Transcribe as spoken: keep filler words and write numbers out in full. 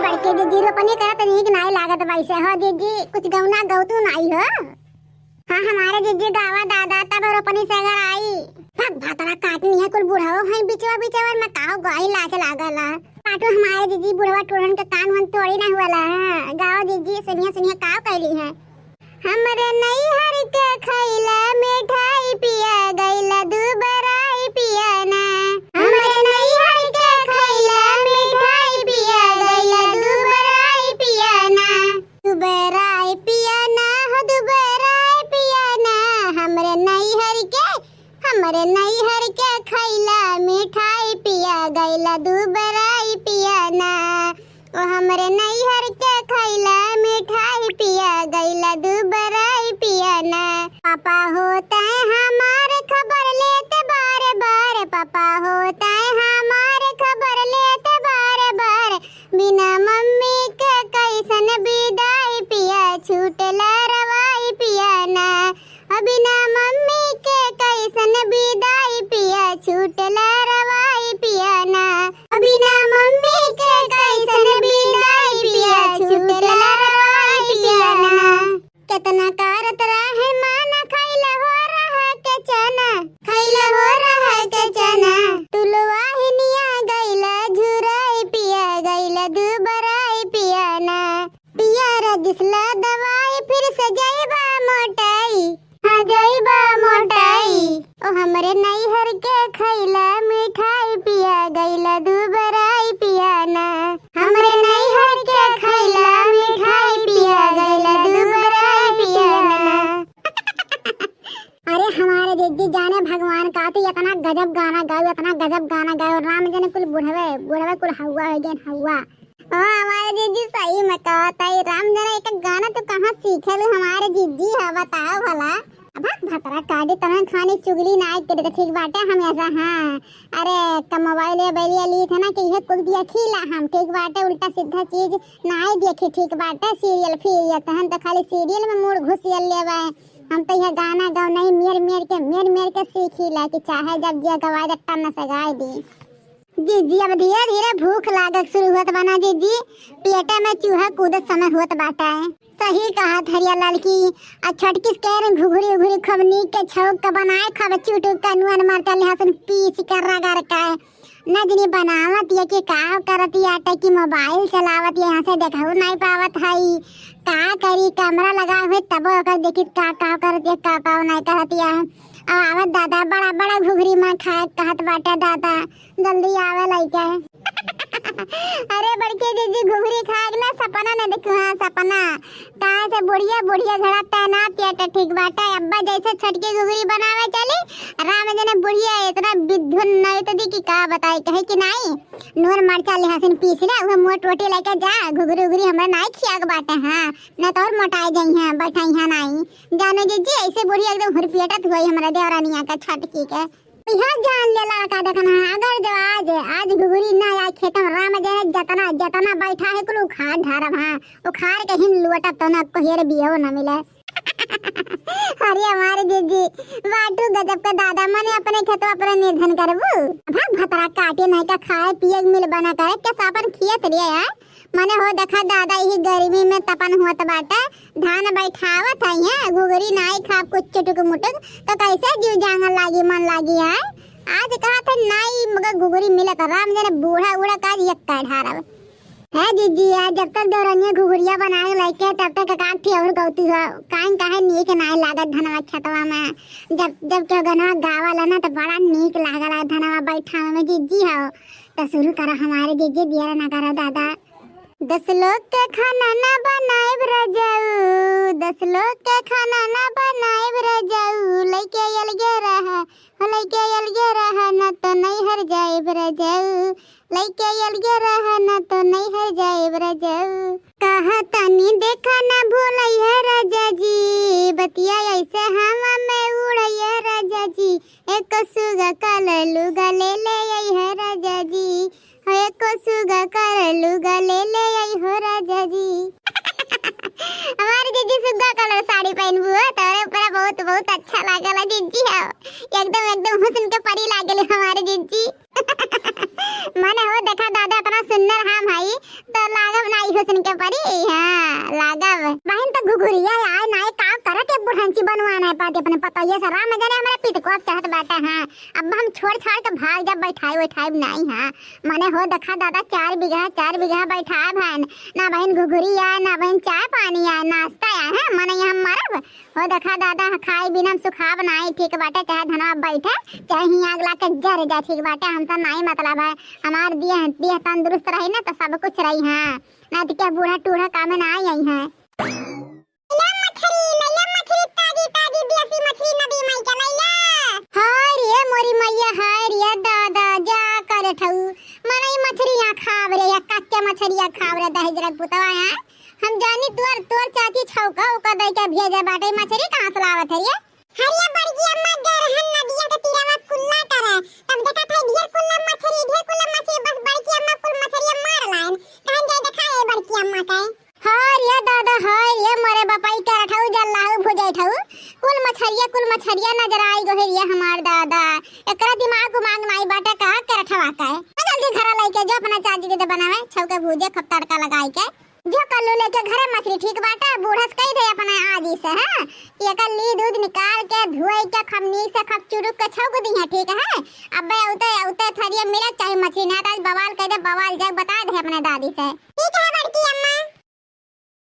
बड़के जिज्जी रोपनी करत नीक नाई लागत बाइसे हो जिज्जी, कुछ गौना गौतू नाई हो। हाँ, हमारे जिज्जी गावा दादा, तब रोपनी से अगर आई। भग भतरा काटनी है, कुल बुढ़ाओ हैं बिचवा बिचवा में काहो गाई लाज लागल है। काटो हमारे जिज्जी, बुढ़वा टूढ़न के कान वन तोड़ी ना हुआ ला। गाओ जिज्जी, सुनिए सुनिए काव कैली है। हमरे नैहर के खैला मिठाई पिया गैला दुबराई पिया ना। हमरे नैहर के खैला मिठाई पिया गैला दुबराई पिया ना। दुबराई पिया ना हो दुबराई पिया ना। हमरे नैहर के, हमरे नैहर के खैला मिठाई पिया गैला दुबराई पिया ना। ओ हमरे नैहर के खैला मिठाई पिया गैला दुबराई पिया ना। पापा होता है हमार खबर लेते बार बार, पापा होता है हमार खबर लेते बार बार। बिना मम्मी के कैसन विदाई पिया छूटला रवाई पिया ना। बिना मम्मी के कैसन विदाई पिया छूटला रवाई पिया ना। बिना मम्मी के कैसन विदाई पिया छूटला रवाई पिया ना। केतना करत रहे माना, खैला हो रहा के चना, खैला हो रहा के चना। तुलवा हिनिया गैला झुराई पिया गैला दुबराई पिया ना। पिया रजिसला दवाई फिर से जइबा मोटाई, हाँ जइबा मोटाई। ओ हमरे नैहर के खैला मिठाई पिया गैला दुबराई पिया ना। हमरे नैहर के खैला मिठाई पिया गैला दुबराई पिया ना। अरे हमारे जिज्जी जाने भगवान का, तू इतना गजब गाना गाओ, इतना गजब गाना गाओ, राम जाने कुल बुढ़वे, बुढ़वे कुल हवा हो गए हवा। ओ हमारे जिज्जी सही में कहत है, राम जाने एक गाना तू कहाँ सीखे लू, हमारे जिज्जी है बताओ भला। अब भतरा काटी तने खानी चुगली ना करे तो ठीक बाटे, हम ऐसा हाँ। अरे क मोबाइल या बैलिया ली थे ना कि ये कुल दिया खीला हम, ठीक बाटे, उल्टा सीधा चीज ना देखी, ठीक बाटे। सीरियल फीरियल तहन तो खाली सीरियल में मूड घुसियल लेवे। हम तो यह गाना गाओ नहीं मेर मेर के, मेर मेर के सीखी ला कि चाहे जब जिया गवाए दे टन से गाए दी। जिज्जी अब धीरे धीरे भूख लागक शुरू होत बना जिज्जी, पेटे में चूहा कूदत समय होत बाटा है। सही कहत हरिया लड़की। आ छोटकी से कह रही घुघरी उघरी खूब नीक के छौक के बनाए, खूब चुटुक के नून मरचा लहसुन पीस के रगड़ के। नजनी बनावत ये कि का करत ये, आटे की मोबाइल चलावत ये, यहाँ से देखहु नहीं पावत हई। का करी, कैमरा लगा हुए तब ओकर देखी का का करत ये, का का नहीं करत ये। अब आवत दादा बड़ा बड़ा घुघरी में खाए कहत बाटे दादा, जल्दी आवे लइके। अरे बड़की जिज्जी घुघरी खाए के ना सपना न देखू, हाँ सपना। कहाँ से बुढ़िया, बुढ़िया घड़ा तैनात किया तो ठीक बाटे। अब्बा जैसे छोटकी घुघरी बनावे चली, राम जने बुढ़िया इतना बिद्धुन नहीं तो दी कि का बताई, कहे कि नहीं, नून मरचा लहसुन पीस ले, उहे मोट रोटी लेके जा, घुघरी उघरी हमरा नहीं खिया के बाटे, हाँ, न तो और मोटाई जाई हैं, बैठाई हैं नहीं। जानो जिज्जी, ऐसे बुढ़िया एकदम हुरपियटत हुई हमरा देवरानिया का छोटकी के। यह जान लेला का देखना है, अगर जो आज, आज घुघरी ना आए खेत में, राम जाने जतना, जतना बैठा है कुल उखाड़ ढारब, हाँ, उखाड़ के हिन लुअटब तो ना कोहेर बियो ना मिले। अरे हमारे जिज्जी, बाटू गजब का दादा, मने अपने खेतवा पर निर्धन करबू। भाग भतरा काटे नहीं का खाए पिए के मिल बना करे, कैसा अपन खियत रे यार। मने हो देखा दादा, यही गर्मी में तपन होत बाटे, धान बैठावत है, घुघरी नाई खाब कुछ चुटुक मुटुक, तो कैसे जीव जांगर लागी, मन लागी है? आज कहा थे नाई मगर घुघरी मिलत, राम जने बूढ़ा उड़ा काज यक्का ढारब। है जिज्जी, यार, जब तक देवरनिया घुघुरिया बनाए लइके, तब तक का थी और गौती हो, काइन काहे नीक नाई लागत धनवा खेतवा में। जब, जब के गनवा गावल है ना, तो बड़ा नीक लागल है धनवा बैठावे में जिज्जी हो। तो शुरू करो हमारे जिज्जी, दिया ना करो दादा। दस लोग के खाना ना बनाएब रजाऊ, दस लोग के खाना ना बनाएब रजाऊ, लइके अलगे रहा, हो लइके अलगे रहा, ना तो नैहर जाएब रजाऊ, लइके अलगे रहा, ना तो नैहर जाएब रजाऊ। कहा तनी देखा ना भूलई है राजा जी, बतिया ऐसे हवा में उड़ई है राजा जी, एक सुगा काला लुगा ले ले आई है राजा जी, हो एको सुगा काला लुगा ले ले आई हो राजा जी। हमारे जीजी सुगा कलर साड़ी पहनबू हो, तोरे ऊपर बहुत, बहुत अच्छा लागल है जीजी हो। एकदम, एकदम हुस्न के परी लागल हमारे जीजी। मने हो देखा दादा इतना सुंदर हम हई, तो लागब ना सुन के परी, हाँ, लागब। बहिन तो घुघुरिया आए ना, का करत एक बुढ़ंची बनवा ना पाती अपने पतोहिया से। राम जाने हमरा पितको अब चाहत बाटे, हाँ। अब हम छोड़ छाड़ के भाग जाब, बैठाई बैठाई नहीं, हाँ। मने हो देखा दादा, चार बीघा, चार बीघा बैठाए भाई, ना बहिन घुघुरी आए, ना बहिन चाय पानी आए, नाश्ता आए, हाँ, मने यहाँ मरब। हो देखा दादा, खाए बिना हम सुखाब नाई, ठीक बाटे, चाहे धनवा बैठे, चाहे ही आग लाके जर जाए, ठीक बाटे, हमसे नाई मतलब है। हमार दिह, दिह तंदुरुस्त रही ना तो सब कुछ रही, हाँ। ना तो क्या बूढ़ा टूढ़ा काम में ना आई, आई है। ले मछरी, ले, ले मछरी, ताजी, ताजी देसी मछरी नदी माई के लैला। हाय रे मोरी मैया, हाय रे दादा, जा करे ठऊ। मनई मछरी यहाँ खाब रे, या कच्चे मछरिया खाब रे, दहेज रख पुतवा यहाँ। हम जानी तोर, तोर चाची छौका उका दे के भेजे बाटे, मछरी कहाँ से लावत है ये? हरिया बड़की अम्मा गए रहन नदिया के तीरवा कुल्ला करे, तब देखा था ढेर कुल्ला मछरी, ढेर कुल्ला मछरी, बस बड़की अम्मा कुल मछरिया मार लाइन। कहन जाए देखा ए बड़की अम्मा के। हाय रे दादा, हाय रे मोरे बापा, ई करठऊ जल्लाहू भुजैठऊ, कुल मछरिया, कुल मछरिया नजर आई गो हे रे हमार दादा। एकरा दिमाग उमाग नाई बाटे का करठवा का है। जल्दी घरा लइके जो अपना चाची के दे बनावे, छौके भूजे खूब तड़का लगाई के। जो कल्लू लेके घरे मछरी ठीक बाटे, बूढ़स कही दे अपने आजी से, हाँ, कि एकर लीद उद निकाल के धोई के खमनी से खप चुरुक के छौक दी है, ठीक है। अबे औते औते थरिया मिले चाहे मछरी ना, तो आज बवाल कह दे, बवाल जग बता दे अपने दादी से। ठीक है बड़की अम्मा।